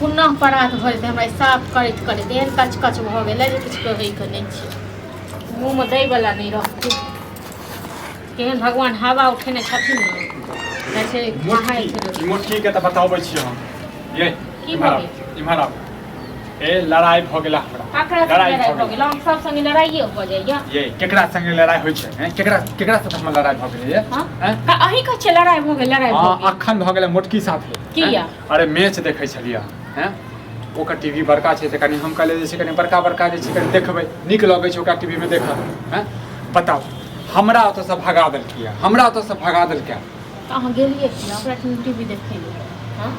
पुनः परात भऽ जेतै हमरा ई साफ करैत करैत एहन कच कच भऽ गेलै जे किछु कहैके नहि छै मुँहमे दैवला नहि रहतै केहन भगवान हवा उठेने छथिन ने जाइ छै नहाय छै लोक। मोटकी मोटकी के तऽ बताबै छी हम ये की इम्हर भऽ आउ इम्हर आउ ए लड़ाई भऽ गेला हमरा ककरा संगे लड़ाई लड़ाइ भऽ भऽ गेल हम सब संगे लड़ाइए भऽ जाइए ये केकरा संगे लड़ाई होइ छै हैं केकरा केकरा साथ हमर लड़ाई भऽ गेलै ये हँ हैं अहीं कहै छियै लड़ाइ भऽ गेल लड़ाइ भऽ हँ गेल अखन भऽ गेलै मोटकी साथे किया? हैं? अरे मैच देखै छलियै हैं ओकर टीवी बड़का छै तऽ कनि हम कहलियै जे छै कनि बड़का बड़का जे छै कनि देखबै नीक लगै छै ओकरा टीवीमे देखऽ हैं बताउ हमरा ओतऽसँ भगा देलकै हमरा ओतऽसँ भगा देलकै तऽ अहाँ गेलियै कि ओकरा टीवी देखै लए हँ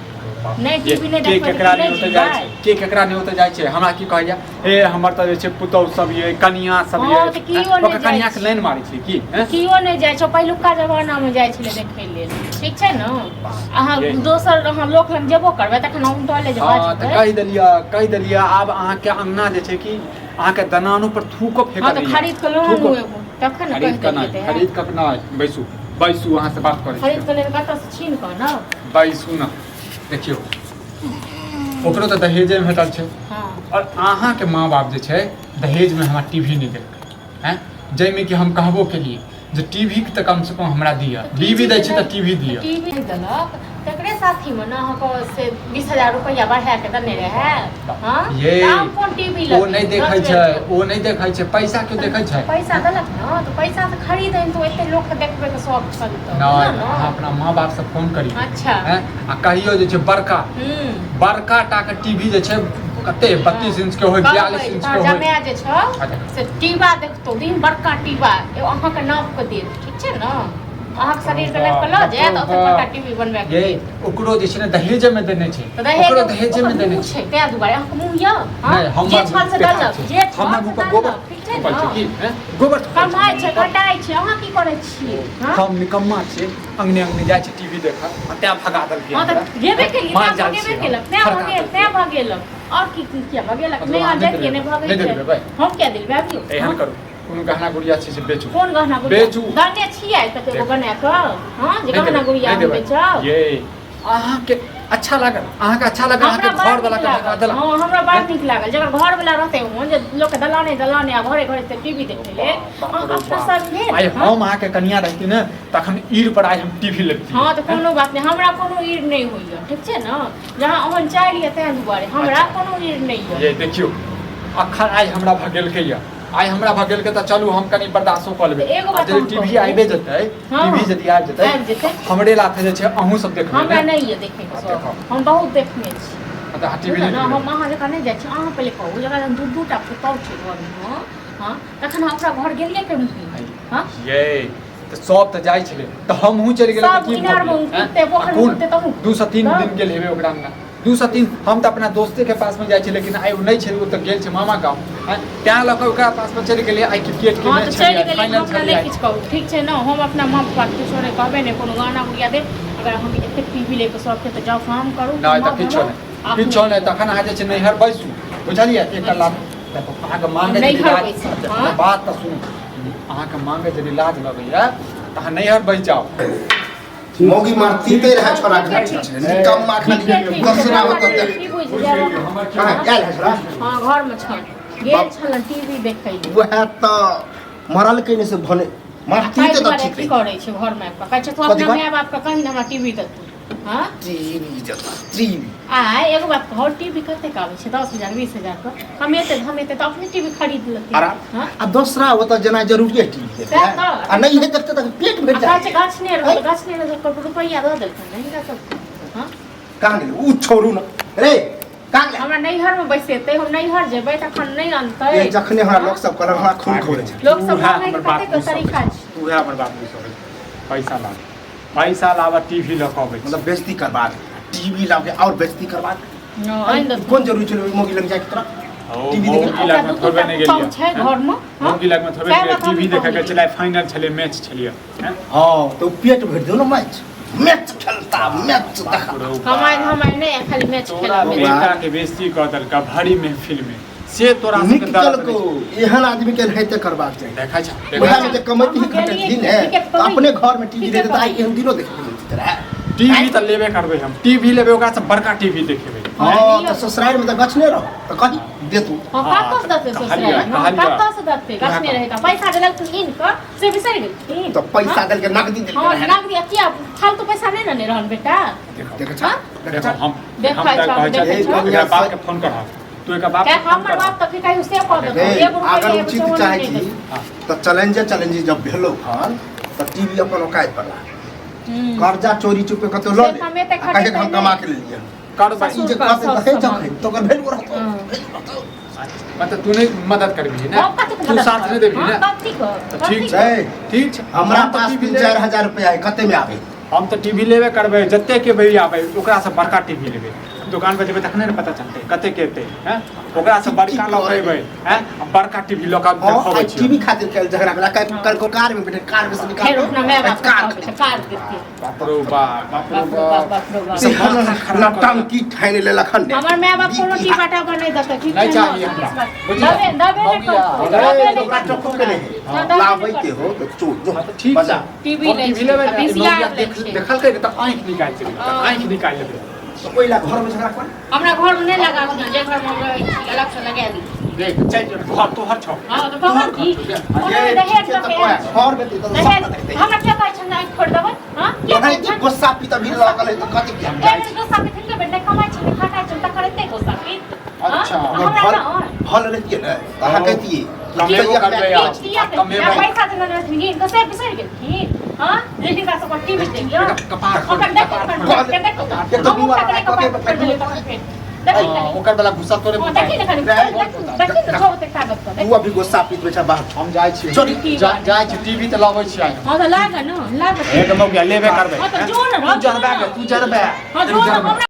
नहि टीवी नहि के देखबै केकरा तऽ नहि नहि ओतऽ जाइ जेबै छै के केकरा नहि ओतऽ जाइ छै हमरा की कहैया हे हमर तऽ जे छै पुतहु सब ये कनिया सब ये हँ, तऽ कियो नहि ओकर जाइ कनिया के छै। लाइन मारै छै की हैं? कियो नहि जाइ छै पहिलुका जमानामे जाइ छलै देखै लेल ठीक छै ने अहाँ ये। दोसर अहाँ लोक लग जेबो करबै तखन हम डले जे हँ तऽ बाजबै कहि देलियै कहि देलियै आब अहाँके अंगना जे छै कि अहाँके दनानो पर थूको फेकल हँ तऽ खरीद कऽ लऽ आनू एगो तखन ने खरीद कहि कऽ देलियै नहि तऽ खरीद कऽ नहि बैसू बैसू अहाँ से बात करै खरीद छी कऽ लेबै कतऽसँ छीन कऽ ने बैसू ने देखियौ ओकरो तऽ दहेजे भेटल छै हँ आओर अहाँके माँ बाप जे छै दहेजमे हमरा टी वी नहि देलकै आँय जाहिमे कि हम कहबो केलियै जे टी वी तऽ कमसँ कम हमरा दिअ बीवी दै छै तऽ टी वी दिअ टीवी देलक तकरे साथीमे ने अहाँके से 20,000 रुपैआ बढ़ा के देने रहै हँ ये तऽ आब कोन टीवी ओ नहि देखै छै ओ नहि देखै छै पैसा केओ देखै छै पैसा देलक ने तऽ पैसा से खरीद तो एते लोक के देखबै के शौक छल तऽ नहि बुझलहुँ अहाँ ने अपना माँ बापसँ फोन करियौ अच्छा आँय आ कहियौ जे छै बड़का हूँ बड़का टाके टीवी जे छै कते 32 इंच के होय 42 इंच के होय जमाए जे छौ अच्छा। से टीवा देखतौ दिन बड़का टीवा एगो अहाँके नाप के देत ठीक छै ने अहाँके शरीर के नाप के लऽ जायत ओते बड़का टीवी बनबा के ये देत ओकरो जे छै ने दहेजे में देने छै तऽ दहेज ओकरो दहेजे में ओकर देने मुँह छै छै ताहि दुआरे अहाँके मुँह यऽ हँ? नहि हमर जे छल से बेकार देलक छै। जे छल हमर से मुँह पर देलक गोबर ठीक छै थोपल छै ने की हैं? गोबर थोपल छै। कमाइ छै खटाइ छै अहाँ की करै छियै हँ? हम निकम्मा छियै अंगने अंगने जाइ छै टीवी देखऽ आ तैं भगा देलकै हँ तऽ हमरा। गेबे केलियै मार तैं जाल भगेबे छियै हम। केलक तैं फड़का भगेल देलकै। तैं भगेलक आओर की की किया भगेलक मतलब नहि अहाँ अहाँ नहि जैतियै नहि देबै? भगै नहि देबै भाइ? हम किया देबै अबियौ एहन करू कोनो गहना गुड़िया छै से बेचू कोन गहना गुड़िया बेचू। दने छियै तऽ एगो बना कऽ हँ जे नहि गहना देबै, गुड़िया नहि हम देबै। बेचब ये अहाँके अच्छा लागल अहाँके अच्छा लागल हमरा अहाँके बड़ घर वाला नीक के भगा लागल देलक हँ हमरा बड़ नीक लागल जकर घर वाला रहतै ओहन जे लोक के दलाने दलाने आ घरे घरे से टीवी देखै ले बाप अहाँ रे अपना बाप। सब भेल आइ हँ? हम अहाँके कनिया रहती ने तखन ईर पर आइ हम टीवी लेती हँ तऽ कोनो बात नहि हमरा कोनो ईर नहि होइए ठीक छै ने जहाँ ओहन चालि यऽ ताहि दुआरे हमरा अच्छा। कोनो ईर नहि यऽ ये देखियौ अखन आइ हमरा भगेलकै यऽ आइ हमरा भगेलकै तऽ चलू हम कनि बर्दाश्तो कऽ लेबै तऽ एगो आ बात यदि हम टीवी कहू। आबि जेतै हँ। टीवी यदि आबि जेतै आबि जेतै। हमरे लाथे जे छै अहूँ सब देखबै हमरा ने नहि यऽ देखैके हँ, शौक देखो। हम बहुत देखने छी तऽ अहाँ टीवी बुझलियै नहि ने हम देखबै अहाँ जकाँ नहि जाइ छी अहाँ पहिले कहू जकरा जहन दू दू टा पुतहु छै घरमे हँ तखन अहाँ ओकरा घर गेलियै केना हँ ये तऽ सब तऽ जाइ छलै तऽ हमहूँ चलि गेलियै सब तऽ की भऽ इनारमे गेलै, कुदतै, आँय? पोखरिमे आ कोन कुदतै तहूँ 2 से 3 तऽ? दिन गेल हेबै ओकरा अंगना 2 से 3 हम तऽ अपना दोस्तेके पासमे जाइ छी लेकिन आइ ओ नहि छै ओ तऽ गेल छै मामा गाँव आँय? तैं लऽ कऽ ओकरा पासमे चलि गेलियै आइ क्रिकेटके हँ मैच तऽ छलै चलि गेलियै फाइनल हमरा छलै नहि आइ। किछु कहू ठीक छै ने हम अपना माँ पप्पाके किछो नहि कहबै नहि कोनो गाना गुड़िया देब अगर हम एतेक टीवी लैके शौक छै तऽ जाउ काम करू नहि तऽ कमाउ किछो धमाउ, नहि अपने किछो नहि लिअ। तखन अहाँ जे छै नैहर बैसू बुझलियै एकटा लाभ देखो अहाँके मांगे यदि नैहर लाज बैसू, अच्छा, हँ। बात तऽ सुनू अहाँके मांगे यदि लाज लगैया तऽ अहाँ नैहर बैस जाउ मौगी मारतीते रहे छोरा के निकम्मा खाली ठीके ठीक छै, दोसरा ओतऽ देख की बुझि जायब अहाँ? कहाँ आयल है छोरा हँ घरमे छल गेल छल टीवी देखै लए वएह तऽ मरल के से भने मारतीते ताहि तऽ दुआरे ठीक की रही करै छै घरमे आबि कऽ कहै छै तू कथी अपना कह? माय बापके कही ने हमरा टीवी देतू हँ टीवी देता टीवी आ एगो बात कहू टीवी कतेक आबै छै 10,000 20,000 के कमेतै धमेतै तऽ अपने टीवी खरीद लेतै आराम हँ आ दोसरा ओतऽ जेना जरूरी है टीवी सएह देखै तऽ। आ नहि है देखते तऽ पेट भरि आ कहै छै जाए गाछ नहि रहल गाछ नहि रहल रुपैआ दऽ देलखिन ने हिनका सबके हँ कहाँ गेलै उ छोड़ू न रे कहाँ गेलै हमरा नैहरमे बैसेतै हम नैहर जेबै तखन नहि अनतै ए, जखने हमरा लोक सब कहलक हमरा खून खौले छै लोक सब उएह मांगैके हमर बाप कतेक तरीका छै उएह हमर बाप बुझि पैसा लाब पैसा लाबऽ टीवी लऽ कऽ अबै छी मतलब बेइज्जती करबा दे टीवी लाओ के और बेइज्जती करबा दे हँ, आनि देतै। कोन जरूरी छलै मौगी लग जाके तोरा ओ, टीवी मौगी देखे ओकरा लगमे दू थोड़बे दूटा नहि पुतहु गेलियै छै घरमे हँ? मौगी लगमे थोड़बे सएह नहि बात टीवी हमहूँ देखऽ के कहलियै। छलै फाइनल छलै मैच छलियै हैं? हाँ तो पेट भरि दो ना मैच मैच खेलता मैच देखा बाप रौ बाप। कमाइ धमाइ नहि आ खाली मैच तोरा खेलाबै बौआ। बेटा के बेइज्जती कऽ देलका भरी महफिल में से तोरा सबके नीक दर्द केलको नहि एहन आदमी के एनाहिते करबाक चाही देखै छ वएह देखै में जे कमैती अहाँ खटैती गेलियै ने ठीके तऽ अपने घर में टीवी ठीके रहते तऽ आइ कहलियै। एहन दिनो देखे मिलती रहे टीवी तऽ लेबे करबै हम टीवी लेबै ओकरा से बड़का टीवी देखेबै हाँ तऽ ससुरारि में तऽ गछने रह तऽ कही देतू। हाँ, कतऽ से देतै कहलियै, ससुरारि? कहलियै। कतऽ से देतै? गछने रहै तऽ पैसा देलक इन कऽ से बिसरि गेलखिन। तऽ पैसा देलकै, नगदी देलकै हाँ, रहै ने। नगदी किया फालतू पैसा नहि ने रहन बेटा। देखो देखै छह? हाँ? देखै देखो छह? हम देखै हम तऽ छह, कहै देखै छियै छह। एकरा बाप के फोन करह तू, एकर बाप क्या के फोन हमर करह। बाप तऽ की कहियो से कऽ देतौ, रे, एगो रुपैआ अगर एगो उचित चौअन्नी चाहै नहि छी देतौ। तऽ चैलेंजे चैलेंज जब भेलो हन तऽ टीवी अपन औकात पर ला। कर्जा चोरी चुपे कतौ लऽ से ले हम एते आ कहे कि हम खटेतै कमा नहि। के लेलियै। करबै। ई जे ससुर का कहतै सब तऽ हे सामान। जखन तऽ ओकर भेल रहतौ, हँ। भेल रहतौ। मतलब तू नहीं मदद करबही ने? हम कथी के तू मदद साथ नहीं करब? देबही हाँ, ने? कथी के? तऽ कथी ठीक के? छै, छै। ठीक छै। हमरा हम तऽ पास टीवी तीन लेबे- चारि हजार रुपया है, कते में आबे? हम तऽ टीवी लेबे करबै, जते के भैया आबै ओकरा से बड़का टीवी लेबै। दोकान पर जेबै तखने ने पता चलतै कते के एतै। हैं, ओकरा से बड़का लऽ के एबै। हैं, आ बड़का टीवी लऽ के हाँ, देखबै आइ छियै। टीवी खातिर कल झगड़ा भेला, कल कल को कार में बैठे, कार में से निकाल फेर अपना माय बाप कार के कार देतियै। बाप रो बाप, बाप रो बाप रो बाप, बाप। बाप रो बाप। से नौटंकी ठानि लेलक हन ने। हमर माय बाप कोनो टीपा टापा नहि देतै, ठीक नहि छै ने? चाही हमरा। बुझलियै? दबे दबे नहि मौगिया। करतौ, अरे, दबे नहि ओकरा करतौ। चक्कू के नहि हाँ, दबे नहि लाबै के करतौ। हो तऽ चो जो हाँ, तऽ ठीक बजा। छै। टीवी हम लै टीवी छै, लेबै आ ने, VCR मौगिया लै छै। देखलकै ने तऽ आँखि निकालि देबै, तऽ हाँ। आँखि निकालि लेबै। तऽ ओहि ला घर में झगड़ा कर। हमरा घरमे नहि लगाबू ने, जे घरमे हम रहै छी अलग से लगा दी। देख, चलि जो, घर तोहर छौ। हाँ, तऽ तोहर की? कोनो ये दहेज ठीक छै लऽ तऽ के तोरा आयल छी। घर में तऽ सब दहेज देखतै। हमरा किया कहै छन आँखि फोड़ि देबै? हाँ, किया तोहरे कहै जे छन? गुस्सा पी तऽ भी लगल है तऽ कथी किया? एक बेर गुस्सा पीथिन के बेटा कमाइ छै, खटाइ छै, तकर एते गुस्सा पीत? हाँ? अच्छा। हमरा फल ना फल लेतियै ने तऽ अहाँ कहितियै कमेबो करबै की आब। किया आब कमेबै। पैसा देने रहथिन तऽ से बिसरि गेलखिन? हाँ, जे हिनका सबके टीवी देखियौ कपार खोल, ओकर देखो, कपार कपार खोल। खोल, देखो। एक तऽ हमहूँ बीमार तकरे कके कपार फोड़ि देलियै तखन फेर। देखी हाँ, कनी। ओकर वाला गुस्सा तोरे हाँ, देखी ने कनी, देखी देखी ने, छौ ओतेक ताकत तऽ, तू देखी। अभी गुस्सा पीत बैठा बाहर। हम जाइ छी। चल। जाइ छी, टीवी तऽ लबै छी आइ हम। हाँ, तऽ लाग ने, लाग। एक मौका लेबे करबै। हाँ, तऽ जो ने, तू जरबे, तू जरबे। हाँ, जो ने, हमरा